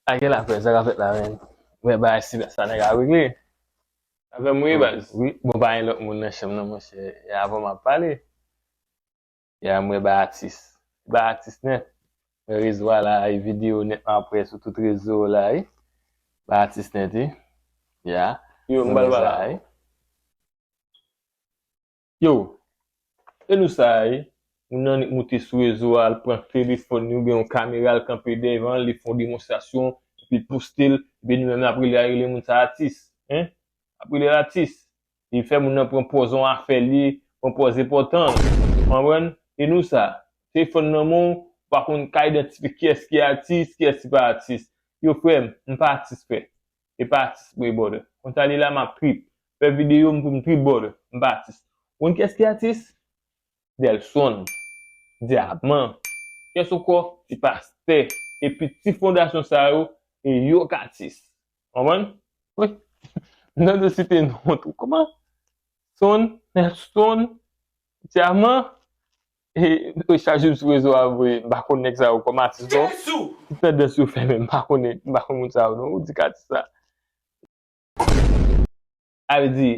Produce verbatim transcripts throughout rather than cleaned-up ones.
Ake la frè, sa ka fèt la menm. Mwen bagay si sa nèg a regle. Avè m wi baz. Wi, bon pa gen lòt moun nan chanm nan monchè. E avè w m ap pale. Ya mwen ba atis. Ba atis nèt. Mwen rezo a la, e videyo nèt mwen ap wè sou tout rezo la wi. Ba atis nèt wi. Ya. Yo, m pral ba la. Yo, e nou sa ye? Moun nan nik moute sou rezo a, al pran telefòn li oubyen yon kamera, al kanpe devan, li fè yon demonstrasyon, epi l poste l, epi nou menm n ap rele a, rele moun sa atis, en? Ap rele l atis. Li fè moun nan pran pòz yon afè li, pran pòz enpòtan. Konprann? E nou sa? Telefòn nan men w, ou pa konn ka idantifye kiyès ki atis, kiyès ki pa atis. Yo frè m, m pa atis frè. E pa atis mwen brother. Konsa li la m ap trip. Fè videyo m pou m trip brother. M pa atis. Ou konn kiyès ki atis? Delson, Dyaman, kiyès ankò? Ti pastè. Epi ti fondasyon sa yo, e yo k atis. Konprann? Wi. M tande site non tou. Kòman? Son, Nelson, Dyaman, e, e chak jou m sou rezo a vre, m pa konn nèg sa yo kòm atis non. Ti tandans yo fè men m pa konnen, m pa konn moun sa yo non. Ou di k atis sa. A vle di,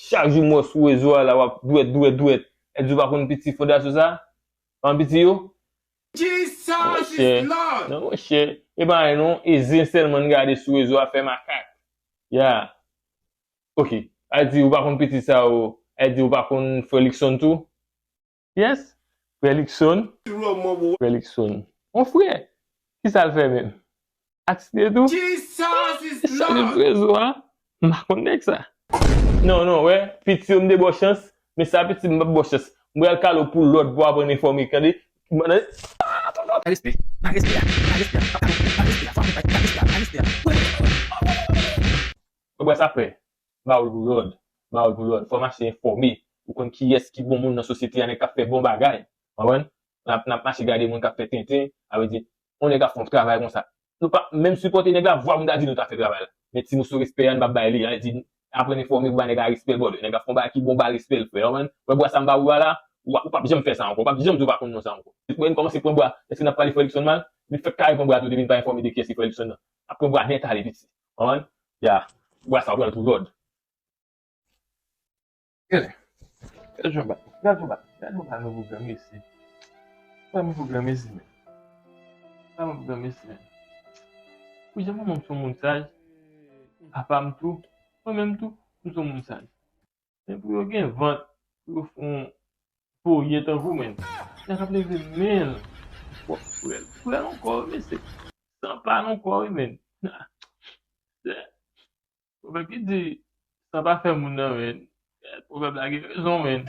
chak jou m wè w sou rezo a la, w ap dwèt, dwèt, dwèt. Èske w pa konn piti fondasyon sa? Pa konn piti yo? Jesus is Lord! Non, monchè. E pa anyen non, e zen sèlman n gade sou rezo a fè makak. Ya. Ok. A di, ou pa konn piti sa yo, a di, ou pa konn frè Luckson tou? Yes, frè Luckson. Frè Luckson. Mon frè, kisa l fè menm? Atis li ye tou? Sa menm rezo a, m pa konn nèg sa. Non, non, wè, piti yo m te ba w chans, men sa piti m p ap ba w chans. M pral kale w pou lòd pou w aprann enfòme, tande? Pa respè, pa respè, pa respè, pa respè, pa respè, pa respè, pa respè, pa respè. Ou wè sa frè? Ba w l pou lòd. Ba w l pou lòd. Fò mache enfòme. Ou konn kiyès ki bon moun nan sosyete a, nèg k ap fè bon bagay. Konprann? N ap, n ap mache gade moun k ap fè tenten, sa vle di, yon nèg ap fè yon travay konsa. Nou pa menm sipòte nèg la, vwa moun ta di nou ta fè travay la. Men ti moso respè a, n p ap bay li. Sa vle di, aprann enfòme pou bay nèg la respè l, brother. Nèg ap fè yon bagay ki bon, ba l respè l, frè. Konprann? Wè bwa sa m ba ou a la, ou p ap janm fè sa ankò. W p ap janm di w pa konn non sa ankò. Depi w kòmanse pran bwa, èske n ap pale frè Luckson mal? Li fèk kare pran bwa tou, depi n pa enfòme de kiyès ki frè Luckson nan. Ap pran bwa nèt ale piti. Konprann? Ya. Bwa sa w pran l pou lòd. Gade. Gade jan bat. Gade jan bat. Gade jan bat nouvo granmesi. Gade nouvo granmesi, men. Gade nouvo granmesi, men. Pou jan manman m se yon moun saj, papa m tou, mwen menm tou, m se yon moun saj. Men pou yo gen vant, pou yo fè yon voryen tankou, men. Nèg ap leve men l. W ap frè l. Frè l ankò, mesye. San pa l ankò, wi, men. Pwovèb ki di, san pa fè moun nan, men. Pwovèb la gen rezon, men.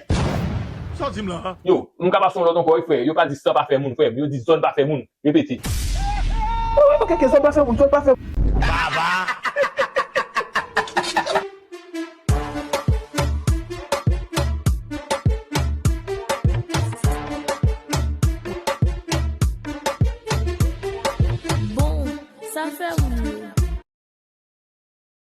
Sa w di m la? Yo, m ka pase yon lòt ankò, wi, frè. Yo pa di san pa fè moun, frè. Yo di zòn pa fè moun. Repete. Wi, wi, ok, ok, zòn pa fè moun, zòn pa fè moun. Baba!